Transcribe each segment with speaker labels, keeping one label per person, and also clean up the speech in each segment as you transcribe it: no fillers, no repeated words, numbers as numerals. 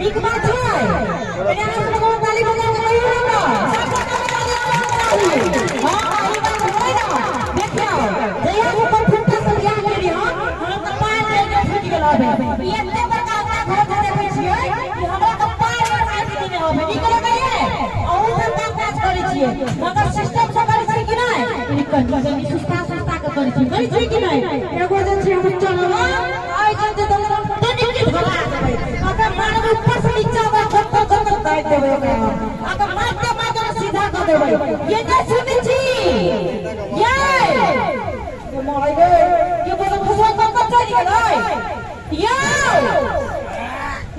Speaker 1: नीक बात छै। पहिले अहाँ सब लोगन ताली बजा के कहियौ हमरा। सब गोटा के ताली बजाउ। हां ई बात होय ना। देखियौ जहिया ऊपर फुटका से बियाह केली हम तऽ पार लेल के फुटि गेल हबे। ई एते बड़का अंगना घर जे देखै छियै कि हमरा तऽ पार बढ़ाय के देने हबे। नीक लगैये? अहूँ सब काम काज करै छियै मगर सिस्टम से करै छियै कि नहि? कनि कनि सुस्ता सुस्ता के करै छियै, करै छियै कि नहि? एगो जे छै हमर चलवा आइ जे तनिक के धरा देबै, अगर मारबै ऊपर से नीचा खत्म खत्म कर देबै ओकरा, अगर मारते मारते सीधा कर देबै। ये नहि सुनै छी ये ये माय गे, ये बोले फसवा कब कब चलि गेलै ये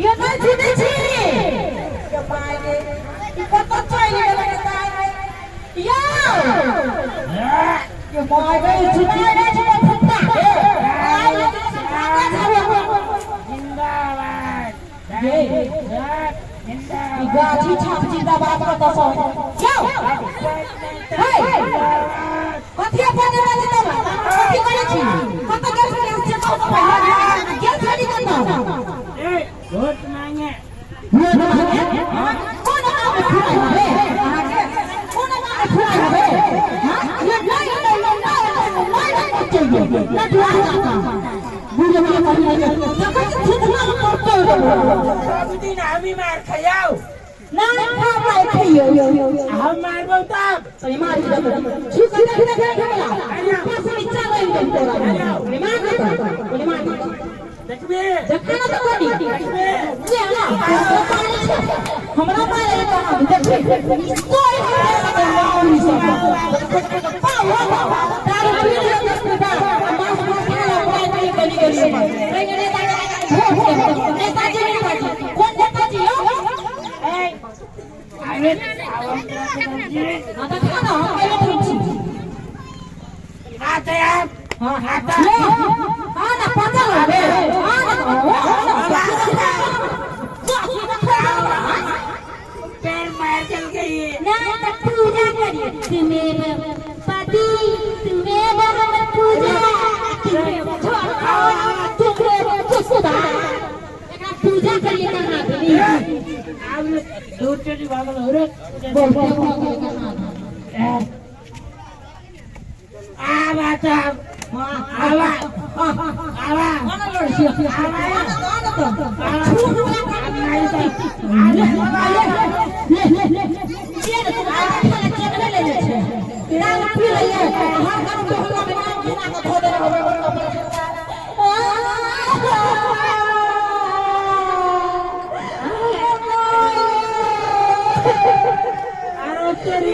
Speaker 1: ये नहि सुनै छी ये my गे, ई कतऽ चलि गेलै रे ताय ये ये my गे, सुनाइ नहि छै फुट्टा के आइ ये
Speaker 2: जिंदाबाद
Speaker 1: ये
Speaker 2: जिंदाबाद
Speaker 1: गाछी छाप जिंदाबाद कतऽ सँ जाउ। हे कथी अपन नेता जिंदाबाद कथी करै छी? कतऽ गेल छली से कहू तऽ पहिले। गेल छली कतऽ?
Speaker 2: ए वोट मांगे।
Speaker 1: वोट मांगे? कोन गाँवमे फुराइ हबे अहाँके? कोन गाँवमे फुराइ हबे? हाँ ये नहीं नहीं नहीं नहीं नहीं चाहिए नटुआ काका बुढ़े वाला कहीं जखन थुथना पड़तो
Speaker 2: सब दिन हमी मार खाओ
Speaker 1: ना खाबै खइयो।
Speaker 2: हम मारबो तब
Speaker 1: अरे मार दे छू के देख देख हमरा ऊपर से नीचा रहि गेल तोरा। अरे मार दे अरे मार दे
Speaker 2: देखबे
Speaker 1: जखन त कनी ले ना हमरा मारे कहां देखबे कोई हमरा सब पाव दारू पी ले दस रुपया मांस मांस खाना ओकरा नहीं बनी गेली नेता नेताजी नेताजी कौन नेताजी हो?
Speaker 2: ए अरे आवाज
Speaker 1: हां त खाना हम पहिले खाइ छी।
Speaker 2: आते आप
Speaker 1: हां हां ना पता लगे हां ना
Speaker 2: पैर मार चल गई
Speaker 1: ना त पूजा करी तुम्हें पति तुम्हें हमर पूजा तुम्हें छोड़ा तुम्हें खुशबा एकरा पूजा करिए करना देवी
Speaker 2: आप दूर चली भागल हो रे
Speaker 1: बोल बोल करना
Speaker 2: आवा तब आवा आवा
Speaker 1: आना लड़की आना आना तो ले ले ले ये तो खाना चेकने ले ले छे दाल पी ले हर घर मोहल्ला में नाम गिना के धो देने होबे।
Speaker 2: आरो तेरी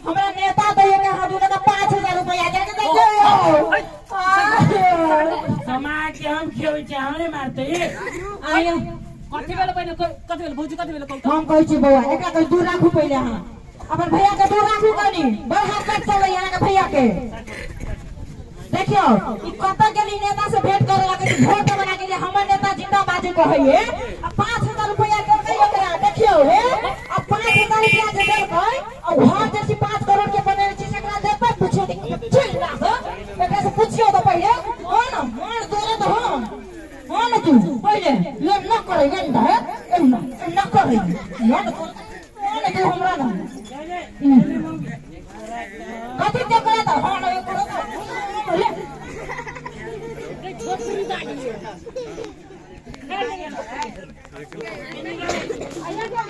Speaker 1: हमरा नेता दैये के हाथ उनका 5000 रुपया दे के देखियो।
Speaker 2: समाज के हम खेबै छी हमरे मारते
Speaker 1: आयो
Speaker 3: कथि भेल पहिने कथि भेल भौजी कथि भेल
Speaker 1: हम कहै छी बौआ एकरा कहि दूर राखू पहिले अहाँ अपन भैया के दूर राखू कनी बड़ हाथ कट चलै अहाँ के भैया के। देखियो ई कतऽ गेली नेता से भेंट करे लगे वोट बना के हमर नेता जिंदाबाद कहैये आ 5000 रुपया देलकै ओकरा। देखियो हे आ 5000 रुपया जे देलकै आ घर जैसे 5 करोड़ के बनेने छी एकरा देतै पूछियो चल ना से एकरा से पूछियो तऽ पहिले हां ना मार दोरे तऽ हम हां ना तू पहिले ये न करे ये न है न न करे न न तू हमरा ना कथि के करे तऽ हां ना करो ले
Speaker 3: छोटरी गाड़ी है।